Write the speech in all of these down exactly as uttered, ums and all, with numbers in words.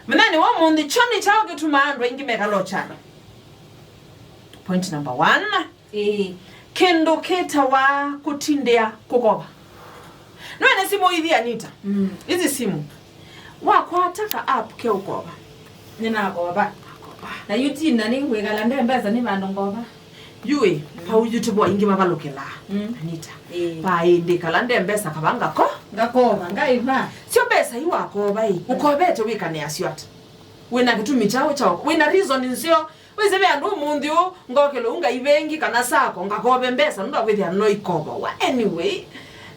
Mũthenyanĩ wa ũmũnthĩ, kyo nĩ kyaũ kĩtumaa andũ aingĩ mekala ũkyalo? Point number one. Ĩĩ. Kĩndũ kĩtawa kũtindĩa kũkova. Nĩwene simũ ithi, Anita? Mm. Izi simũ. Wakwata ka app ke ũkova. Nĩnakova. Na yu tinda nĩngwĩkala nde mbesa nĩ vandũ ngova. Yu ĩ, mm, pau yu tivo aingĩ mavalũkĩlaa. Mm. Anita. Ĩĩ. Paĩ ndĩkala nde mbesa kava ngako. Ngakova, ngaiva. Syo mbesa yu wakova ĩ, mm, ũkovete wĩkanĩa syo ata? Wĩna kĩtumi kyaũ kya, wĩna reason nzeo? Wĩsĩ ve andũ ũmũnthĩ ũũ, ngokĩla ũu ngai vengi kana sako, ngakove mbesa, nũndũ wa kwĩthĩa no ikova. Wa, anyway,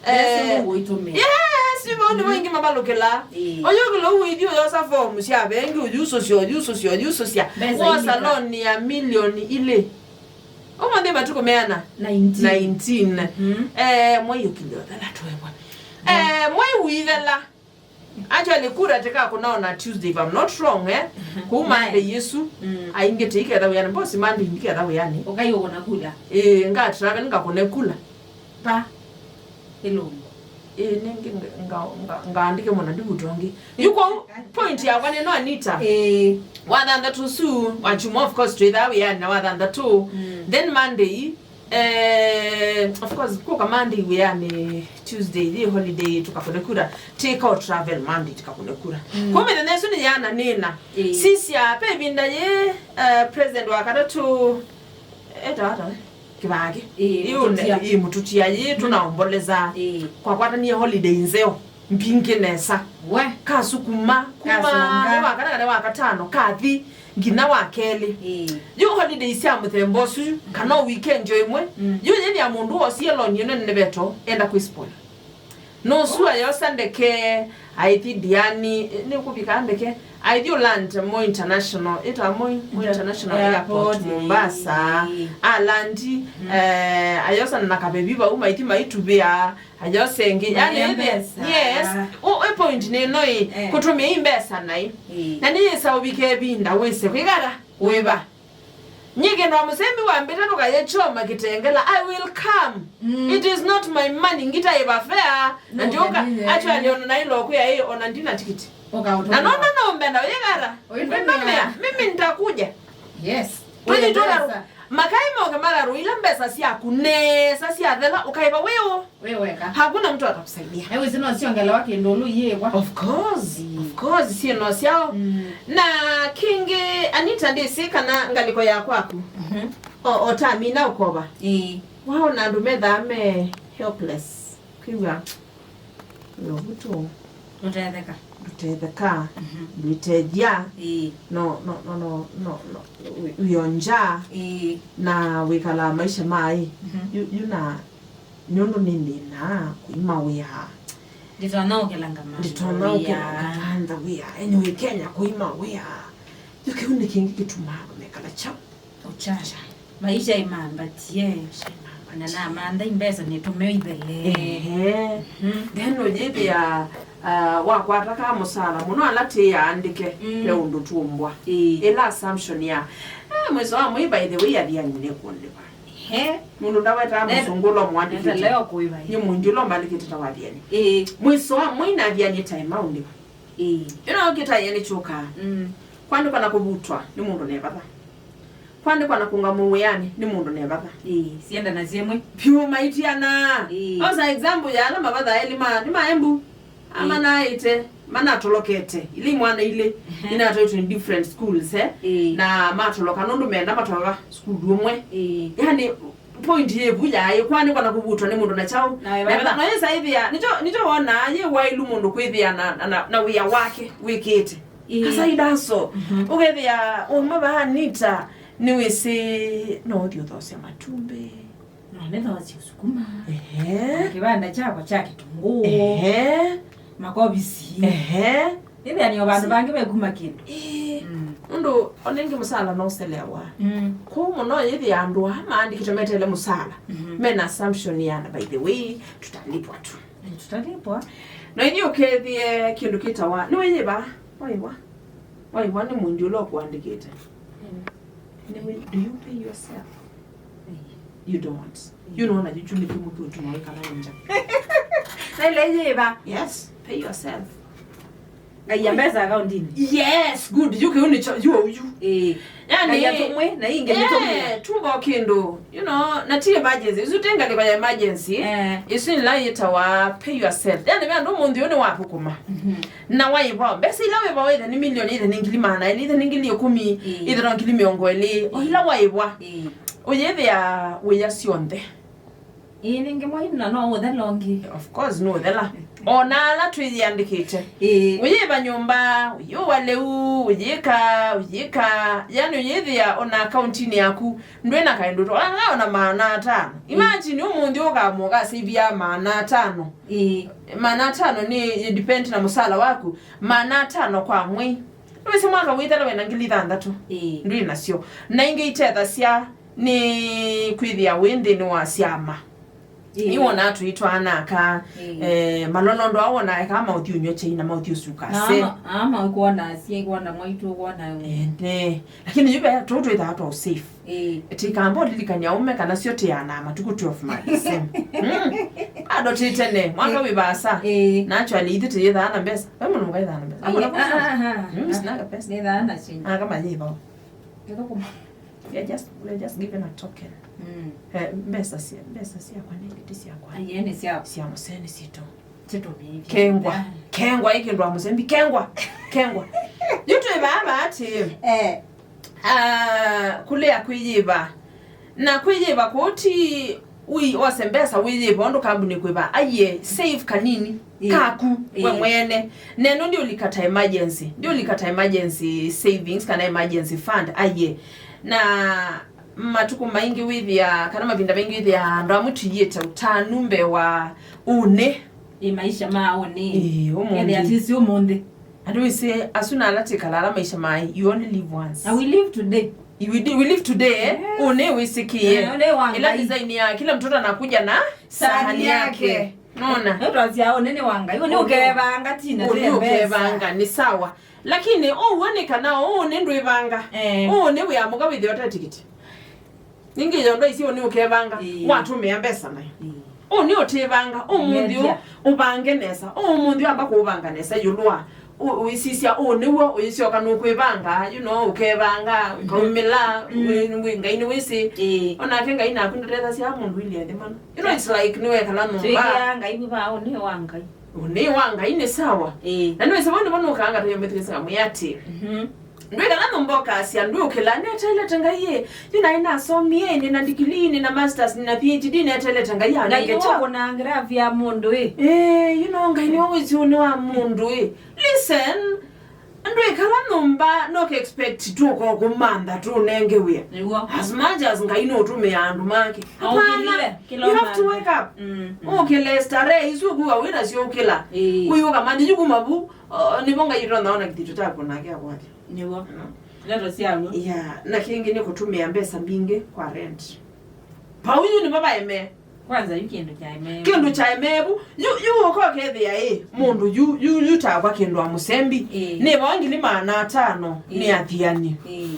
mbesa eh, nũngũ itũmĩa. Yes, yu vau nĩvo aingĩ mavalũkĩlaa. Ĩĩ. Ũyũkĩla ũu ũithi ũyosa form sya vengi, ũyusũsya, ũyusũsya, ũyusũsya. Mbesa wosa ilika loan ya milioni ilĩ. Ũmũnthĩ matukũ meana? Nineteen. Nineteen. Mhm. Eh, mwei ũkilye ũthela twĩw'a. Yeah. Eh, mwei ũithela. Actually, kura tikakũna ona Tuesday, if I'm not wrong, eh? Mhm. Kũu Monday ĩsu, mm, aingĩ tĩiketha wĩanĩ. Mbosi Monday ndiketha wĩanĩ. Ũkai ũkũna kula. Eh, nga travel ngakũne kula. Pa. Ĩlũngu. Eh, nĩngĩ nga-, nga-, nga-, ngaandĩke mũna ndivutongi. Yu kwoou, point yakwa nĩ no, Anita. Eh. Wa thanthatũ ũsu, wa kyumwa, of course, twĩthaa wĩanĩ na wa thanthatũ. Mm. Then Monday, eh, of course, kũka Monday wĩanĩ, Tuesday yĩ holiday, tũkakũne kura. Tĩka o travel Monday, tũkakũne kura. Mm. Kwa mĩthenya ĩsu nĩ yana nĩna. Eh. Sisya, pe ĩvinda yĩ, eh, president wa katatũ, etawa ata we? Kĩvangĩ. Ĩĩ, ĩĩ, mũtũtia. Ĩĩ, mũtũtia, ĩĩ, mm, tũnaomboleza. Ĩĩ. Kwakwatanie holiday nzeo, mbingĩ nesa. We. Kasukuma, kuma kasonga. Wa kana kana wa katano, kathi, nginya wa kelĩ. Ĩĩ. Yu holiday sya mũthemba ũsu, kana o weekend o ĩmwe, mm, yu yĩthĩa mũndũ wosie loan ĩno nene veto, enda kwĩspoil. Nũsu ayosa ndeke, aithi Diani, nĩ kũvika ndeke, aithi ũland Moi International, ĩta Moi, Moi Inter-, International Airport, Airport, Mombasa, ĩĩ. Alandi, mm, eh, ayosa na kavevi vau, maithi maituvĩa, ayosa ĩngĩ. Yani, ĩthi, mbesa. Yes, ũ, ĩ point nĩ ĩno ĩ, eh, kũtũmĩa ĩ mbesa naĩ. Ĩĩ. Na nĩyĩsa ũvike ĩvinda, wĩse kwĩkala, wĩva. Nyie kĩndũ wa mũsembi wambĩta tũkaye kyoma Kitengela, I will come. Mm. It is not my money, ngitaĩva fare. Na no, ndioka, actually, ona naĩlwa kwĩa ĩ, ona ndina tikiti. Ũkaũtũmĩa. Na nona no mbenda ũyĩkara. Ũyĩtũmĩa. Ũyĩtũmĩa. Mimi nitakuja. Yes. Tũyĩtũra. Makai moke mararũĩla mbesa syaku nesa syathela, ũkaĩva wĩ ũ. Wĩ weka. Hakuna mtu atakusaidia. Na wĩsĩ no siongelewa kĩndũ ũlũ yĩĩkwa. Of course, mm, of course, syĩ no syao. Mm. Na kĩngĩ, Anita, ndĩsĩ kana ngalĩko ya kwaku. Mhm. O, o ta mina ũkova. Ĩĩ. Waona andũ methaa me helpless. Kwĩw'a. Wĩ ũvutu. Ndũtetheka. Ndũtetheka. Mhm. Ndwĩtethya. Ĩĩ. No, no, no, no, no, no. Wĩ, wĩ o nja. Ĩĩ. Na wĩkalaa maisha maĩ. Mhm. Yu, yu na Nũndũ nĩnthĩnaa kũima wĩa. Nditonya ũkĩlanga mantha. Nditonya ũkĩlanga mantha wĩa. Anyway, Kenya kũima wĩa. Yu kĩu nĩ kĩngĩ kĩtumaa andũ mekala kyaũ? Ũkyasya. Maisha imambatie. Maisha imambatie. Na namantha imbesa nĩtũmĩo ithele. Ehe. Mhm. Then ũyĩthĩa, uh, wakwata ka mũsala mũno ala tĩyaandĩke, ĩĩ, ve ũndũ tũmbwa. Ĩĩ. Ĩla assumption ya, eh, mwĩso wa mwei, by the way, athiani nĩkũndĩva. He. Mũndũ ndawetaa mũsũngũ ũla ũmwandĩkĩte. Nĩ mũingi ũla ũmandĩkĩte ta wathiani. Ĩĩ. Mwĩso wa mwei na athiani tae maũndĩva. Ĩĩ. Ĩno kĩtaĩa nĩ kyũkaa. Mm. Kwandĩkwa na kũvutwa nĩ mũndũ nevatha. Kwandĩkwa na kũngamwa wĩanĩ nĩ mũndũ nevatha. Ĩĩ. Sienda na syemwe. Vyũ maitiana. Ĩĩ. Osa example ya ala mavatha elĩ ma, nĩ maembu. Amanaĩte, manatolokete, ilĩ imwana ilĩ, ehe, inatwaĩtwe in different schools, eh? Ĩĩ. Na matoloka nũndũ menda matwaĩwa sukulu ũmwe. Ĩĩ. Yani, point yĩvu yaĩ kwanĩkwa na kũvutwa nĩ mũndũ na kyaũ. Na wevatha. Na wevatha, no yĩsa ĩthĩa, nĩkyo, nĩkyo wonaa yĩ wailu mũndũ kwĩthĩa na, na, na, na wĩa wake wĩkĩte. Ĩĩ. Kasaidaso. Mhm. Ũkethĩa ũmwe vaa Anita, nĩwĩsĩ no ũthi ũthosya matumbĩ. No nĩthoosya sukuma. Ehe. Kĩvanda kyakwa kya kĩtũngũũ. Ehe. Makovisi. Ehe. Nĩthĩanĩo vandũ vangĩ vekuma kĩndũ. Ĩĩ. Mm. Nũndũ ona ĩngĩ mũsala no ũseleawa. Mm. Kwoou mũno yĩthĩa andũ aa maandĩkĩtwe meteele mũsala. Mhm. Mena assumption ya, na by the way, tutalipwa tu. Eh, tutalipwa. Na ithyĩ ũkethĩe kĩndũ kĩtawa, nĩwe yĩva? Waĩwa. Waĩwa nĩ mũndũ ũla ũkũandĩkĩte. Mm. Nĩwe, do you pay yourself? Mm. You don't. Mm. You know, na juju nĩ kĩmwe kĩũtuma wĩkala nja. Nele yĩva? Yes, pay yourself. Aiya mbesa akauntinĩ. Yes, good. Yu kĩu nĩkyo, yu, yu. Ĩĩ. Yani, aiya tũmwe, na ingĩ nĩ tũmwe. Eh, tumbo kĩndũ, you know, na ti emergency. Isu ti ngalĩko ya emergency. Eh. Isu nĩla yĩtawa pay yourself. Yani, ve andũ mũnthĩ ũyũ nĩwathũkũma. Mhm. Na waĩvwa, mbesa ila wĩvawa either nĩ milioni, either nĩ ngili maana elĩ, either nĩ ngili ĩkũmi, ĩĩ, either no ngili mĩongo ĩlĩ. O ĩĩ, ila waĩvwa, ĩĩ, ũyĩthĩa wĩya syonthe. Ĩĩ, nĩngĩ mwaina no ũthela ũngĩ. Of course, nũũthela. O na ala twĩyĩandĩkĩte. Ĩĩ. Ũyĩva nyũmba, ũyĩũa lĩu, ũyĩka, ũyĩka. Yani ũyĩthĩa o na akauntinĩ yaku, ndwĩ na kaĩndũ to, anga o na maana atano. Ĩĩ. Imagine ũmũnthĩ ũkamũka ũkaseivia maana atano. Ĩĩ. Maana atano nĩ depend na mũsala waku. Maana atano kwa mwei. Nĩwĩsĩ mwaka wĩthela wĩna ngili thanthatũ. Ĩĩ. Ndwĩ nasyo. Na ingĩ itethasya nĩ kwĩthĩa wĩ nthĩnĩ wa syama. Ĩĩ. Nĩwonaa tũitwaanaka, ĩĩ, eh, malolondo ao wonaa eka maũthi ũnyw'a kyai na maũthi ũsuka se. Ama, ama kwona asyai, kwona mwaitũ, kwona ene. Lakini yu ve tũu twĩthaa twa safe. Ĩĩ. Tikamba ũlilikania aume kana syo tĩanaa matukũ twelve ma December. Mm. Bado ti tene, mwaka wĩ vaasa. Ĩĩ. Na actually, ithe tĩyĩthaa na mbesa. Ve mũndũ mũka ĩthaa na mbesa. Ĩĩ, ah, ah, ah. Mimi sinaga pesa. Nĩthaa na chinyi. Ah, kama yĩva. Kĩthũkũma. We are just, we are just given a token. Mm. Eh, mbesa cia, mbesa ciakwa nĩ ngiti ciakwa. Aiye, nĩ syao. Cia mũseni sitũ. Kengwa. Kengwa ĩ kĩndũ wa mũsembi. Kengwa. Kengwa. Yu twĩ vaa vaa atĩ. Eh. Ah, kũlea kwĩyĩva. Na kwĩyĩva kũu ti wi ose mbesa wĩyĩva ũndũ kambuni kwĩva. Aiye, save kanini. Ĩĩ. Kaku we mwene. Neno ndiũlika ta emergency. Ndiũlika ta emergency savings kana emergency fund. Aiye. Na matukũ maingĩ wĩthĩa, kana mavinda maingĩ wĩthĩa andũ amwe tũiĩte ũtanu mbee wa ũnĩ. Ĩ maisha ma ũnĩ. Ĩĩ, ũmũnthĩ. Ethĩa sisi ũmũnthĩ. Andũ wĩsĩ asu na ala tĩkala ala maisha ma you only live once. And we live today. We, di- we live today, eh? Yes. Ũnĩ wĩsĩkĩe. Eh, ũnĩ wa Ngai. Ĩla design ya kila mtoto anakuja na sahani yake. Sahani yake. Nona? Nĩ twasya ũnĩ nĩ wa Ngai. Ũnĩ ũkevanga tina. Ũnĩ ũkevanga, nĩ sawa. Lakini ũw'o nĩ kana ũnĩ ndwĩvanga. Eh. Ũnĩ wĩamũka wĩthĩa ũte tikiti. Ningĩ yondo icio ũnĩ ũkevanga, ĩĩ, watũmĩa mbesa nayo. Ĩĩ. Ũnĩ ũtĩvanga, ũmũnthĩ ũ-, ũvange nesa. Ũmũnthĩ wamba kũvanga nesa ĩũlũ wa ũ-, ũisisya ũnĩ w'o, ũisyoka nũkwĩvanga, you know, ũkevanga, mm-hmm, ũkaumĩla, mm, wĩ, wĩ, Ngai nĩwĩsĩ. Ĩĩ. Onake Ngai naku ndũtethasya mũndũ ili athimana. You know, it's like nĩwekala nyũmba. Twĩkĩaa Ngai vaa ũnĩ wa Ngai. Ũnĩ wa Ngai nĩ sawa. Ĩĩ. Na nĩwĩsĩ vau nĩvo nũkanga tũyambĩthĩsya mwĩ atĩ. Mhm. Ndwĩkala nyũmba ũkasya, ndwĩũkĩla, nĩeteelete Ngai ĩ. Yu naĩ nasomie, nĩna degree, nĩna masters, nĩna P H D, nĩeteelete Ngai anenge kyaũ. Ngai nĩwe ũkũnangĩra afya ya mũndũ ĩ. Ĩĩ, you know, Ngai nĩwe wĩsĩ ũnĩ wa mũndũ ĩ. Listen, ndwĩkala nyũmba, no expect tũko kũmantha tũnenge wĩa. Nĩguo. As much as Ngai nũtũmĩaa andũ make. Hapana. Aũkĩlile, kĩla ũmantha. You have to wake up. Mm, mm. Ũkĩle starehe isu kuwa wĩna syo ũkĩla. Ĩĩ. Ũyũka mathi yu kuma vu, o, nĩvo Ngai ũtonya ona kĩthito kyaku nake akwate. Nĩw'o. No. Ndeto syaku. Yeah, na kĩngĩ nĩ kũtũmĩa mbesa mbingĩ kwa rent. Vau yu nĩvo vaemee. Kwanza yu kĩndũ kyaemee. Kĩndũ kyaemee vu. Yu, yu ũka ũkethĩa ĩ, mũndũ yu, yu, yu takwa kĩndũ wa mũsembi. Ĩĩ. Nĩ vau ngili maana atano nĩ, ĩĩ, athiani. Ĩĩ.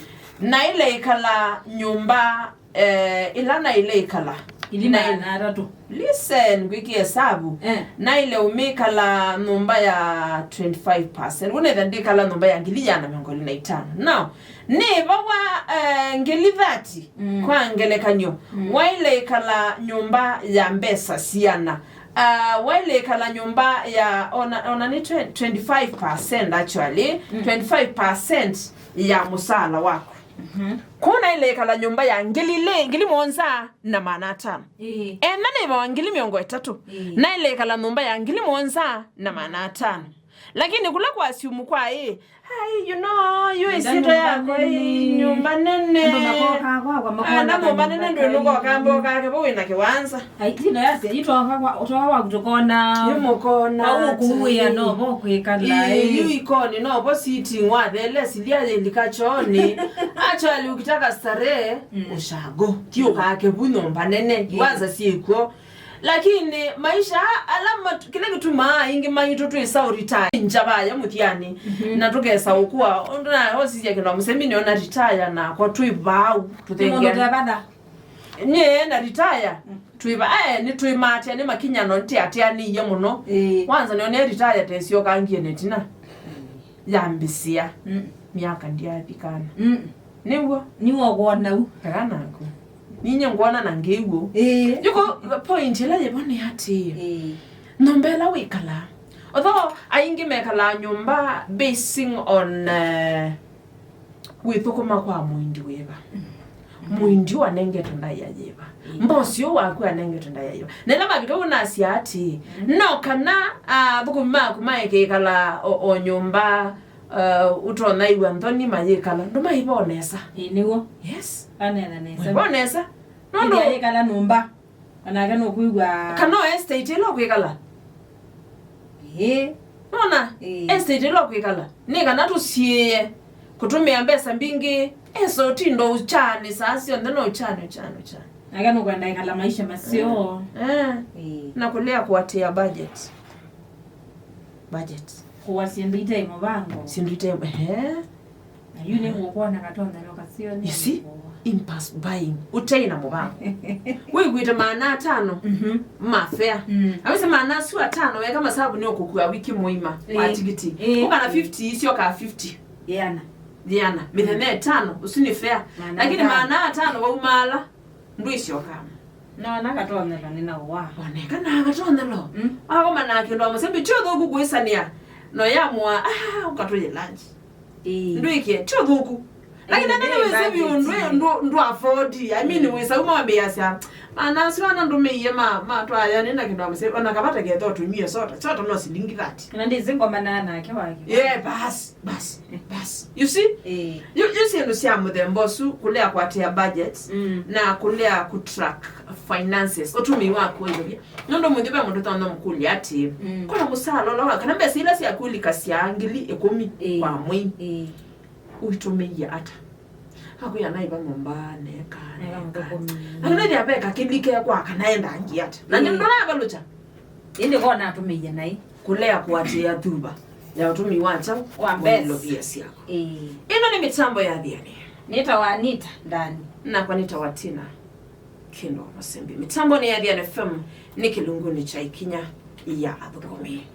Na ĩla ĩkala nyũmba eh, ĩla naĩle ĩkala. Ili maana atatũ. Listen, ngwĩkĩe savu. Eh. Naĩle ũmĩkala nyũmba ya twenty-five percent. Wonetha ndĩkala nyũmba ya ngili ĩana mĩongo ĩlĩ na itano. Now, nĩvawa, eh, ngili thirty, mm, kwa ngelekany'o. Mm. Waĩle ĩkala nyũmba ya mbesa siana. Ah, waĩle ĩkala nyũmba ya, ona, ona nĩ twenty, twenty-five percent actually. Mm. Twenty-five percent ya mũsaala waku. Mhm. Kũu naĩle ĩkala nyũmba ya ngili ilĩ, ngili mũonza na maana atano. Ĩĩ. Ena nĩvawa ngili mĩongo ĩtatũ. Ĩĩ. Naĩle ĩkala nyũmba ya ngili mũonza na maana atano. Lakini kũla kwa asiumu kwa ĩ, ai, you know, yu ĩsyĩtwa yakwa ĩ nyũmba nene. Andũ makoka kwakwa, makona nyũmba nene, ndwĩnũkoka mboka ake, vau wĩna kĩwanza. Ai, tino yasya, yu twoka kwa, twoka kwaku tũkona. Yu mũkona. Vau ũkũuĩa no vo kwĩkala, ĩĩ, ĩĩ, yu ikoni no vo sitting wathele silia yĩlika chooni. Actually, ukitaka starehe, mm, ushago. Ti ũkake vu nyũmba nene. Ĩĩ. Kwanza syĩkw'o. Lakini maisha ala mat-, kĩla kĩtumaa aingĩ maitũ twĩsa ũritaya nja vaya mũthianĩ, mhm, na tũkesa ũkua, ũndũ na osisya kĩndũ mũsemi nĩona ritaya nakwa twĩ vau. Nĩ mũndũ tũthengea. Ũtevatha. Nyie na retire, mm, twĩva, eh, nĩtwĩmaatĩa nĩ makinyano, nĩtĩatĩanĩie mũno. Ĩĩ. Kwanza nĩone retire tesyokangie netina. Mm. yambĩsĩa. Mm. Myaka ndyavikana. Mm. Nĩw'o? Nĩw'o ũkwona u. Eka naku. Ninye ngwona na ngĩw'o. Ĩĩ. Yuko point ĩla yĩvo nĩ atĩĩ. Ĩĩ. Nyũmba ĩla wĩkalaa. Although aingĩ mekalaa nyũmba basing on, eh, wĩthũkũma kwa mũindi wĩva. Mũindi ũũ anengetwe ndaĩa yĩva. Mbosi ũũ waku anengetwe ndaĩa yĩva. Na ĩla mavika ũu nasya atĩĩ, no kana athũkũmi maku maĩkĩkala o, o nyũmba, uh, ũtonya ĩw'a nthoni mayĩkala. Ndũmaĩva o nesa. Ĩĩ, nĩw'o. Yes. Anena nesa. Maĩva o nesa. Nũndũ ĩndĩ ayĩkala nyũmba. Onake nũkwĩw'a. Kana o estate ĩla ũkwĩkala. Ĩĩ. Nona? Ĩĩ. Estate ĩla ũkwĩkala. Nĩ kana tũsiĩĩe kũtũmĩa mbesa mbingĩ, esa ũtindo ũkyanĩ saa syonthe no ũkyane, ũkyane, ũkyane. Nake nũkwenda ĩkala maisha maseo. Eh. Ĩĩ. Na kũlea kũatĩĩa budget. Budget. Kũwasya mbita ĩ mũvango. Syĩndũ ite, ehe. Na yu nĩ ngũkwona katonyelo kaseo nĩ. You see? Ngũkũwa. Impulse buying. Ũtei na mũvango. Wĩkwĩte maana atano. Mhm. Ma fare. Mm. Awĩsĩ maana asu atano weka masavu nĩ ũkũkua wiki mũima wa, ĩĩ, tikiti. Ĩĩ. Ũkana fifty isyokaa fifty. Yĩana. Yĩana. Mĩthenya ĩtano, ũsu nĩ fare. Maana, lakini atano, maana atano waumaala. Ndwĩsyoka. Nona katonyelo nĩ na ũwa. Oneka na katonyelo. Mm. Wakoma na kĩndũ wa mũsembi, ti ũthũku kwĩsanĩa. No yamũa, ah, ũkatũye lunch. Ĩĩ. Ndwĩkie, ti ũthũku. Lakini ĩĩ, nene wĩsĩ biũ ndũ, ndũ, ndũ afford. I mean, mm, wĩsa uma wambĩasya. Maana asu ana ndũmĩie ma, ma twaya nĩ na kĩndũ wa mũsembi. Ona kavata ketho tũnywie soda. Soda no silingi thirty. Na ndĩsĩ ngomana nake wake. Yeah, basi. Basi, basi. You see? Eh. You, you see, syĩndũ sya mũthemba ũsu, kũlea kũatĩĩa budget, mm, na kũlea kũtrack finances, ũtũmĩi waku wa ilovia. Nũndũ mũthĩ ve mũndũ ũtonya mũkũlya atĩ, mm, kũna mũsaala ũla wa, kana mbesa ila syaku ũlikasya ngili ĩkũmi, eh, kwa mwei, eh, ũitũmĩie ata? Akwĩa naiva nyũmba, neka, neka, neka. Mũthũkũmi. Lakini nĩthĩa ve kakĩlike kwa kana endangie ata. Na, eh, ndũnavalũkya. Ĩndĩ ko natũmĩie naĩ. Kũlea kũatĩĩa thuva ya ũtũmĩi wa kyaũ? Wa mbesa. Wa ilovia syaku. Ĩĩ. Ĩno nĩ mĩtambo ya Thiani. Nĩtawa Anita Ndani. Nakwa nĩtawa Tina Kĩndũ Mũsembi. Mĩtambo nĩ ya Thiani F M, nĩ kĩlungunĩ kya ikinya ya athũkũmi.